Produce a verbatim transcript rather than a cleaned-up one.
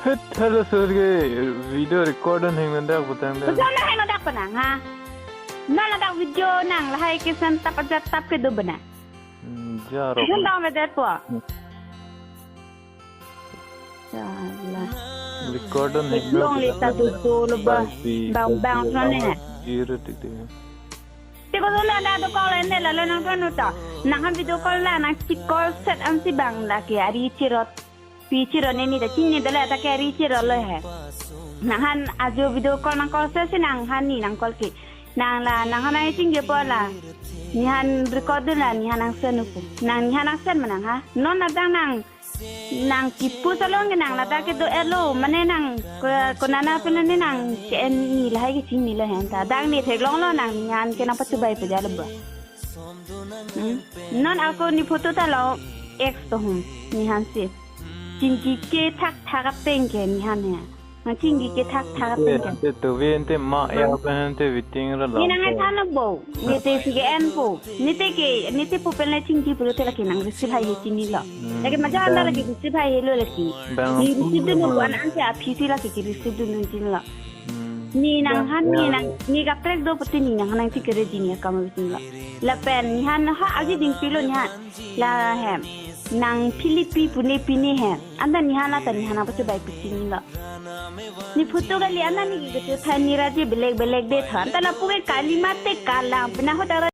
Hit, hello, sir, ke video record an heng nandak putang de. Betul na heng nandak penang, ha? Non ladak video nang lahai ke sen tap ajat tap ke do bena. Hmm, jaro. Sen dong bedet po. Hmm. Jala. Record an heng Long nandak le ta putang tu de. Tu lo ba. Bang, bang, Bang, bang, bang, non ne. Zero tik tik. Te ko lo la do call ne la lo nang kan uta. Nang han video call la nang si call set an si bang la ke ari chirot. Pi chirot ne ni da chini da la ta ke ari chirot lo he. Nang han ajo video call nang call set si nang han ni nang call ke. Nang la nang han ai chingje po la. Ni han record dun la ni han nang sen upu. Nang ni han nang sen manang ha. Non na dang nang Nang kipu salong ke nang ladak ke do elo, mane nang ko-, konana penang ne nang ke en ni lahai ke chini lo hen ta. Dang ni theklong lo nang ni han ke nang pachubai peja lo ba. Hmm? Non ako ni photo ta lo ex to hum ni han si. Chingki ke thak thak apeng ke ni han he. Nang chingki ke thak thak apeng ke. Ante tuvi ante ma ya pen ante waiting ra Ni nang ai lo. Than lo bo. Ni te si ke en po. Ni te ke, ni te po pen le chingki pulo te lake nang receive hai he chini lo. Hmm. Lake maja anda Bang. Lake receive hai he lo lake. Bang. Ni receive dun Bang. Ko an an se aphi si lake ki receive dun dun chini lo. Hmm. Ni nang Bang. Han ni Ya. Nang ni kaprek do pute ni nang nang ti kere di ni akam chini lo. Lapen ni han ha aji ding pilo ni han. La hem. Nang Philippi pune pine hem. Anda ni han la ta ni han apa coba ipit chini lo. Ni photo kali anda ni gitu than ni raji belek belek de than. Anta lapu ke kali mate kalang. Pina ho ta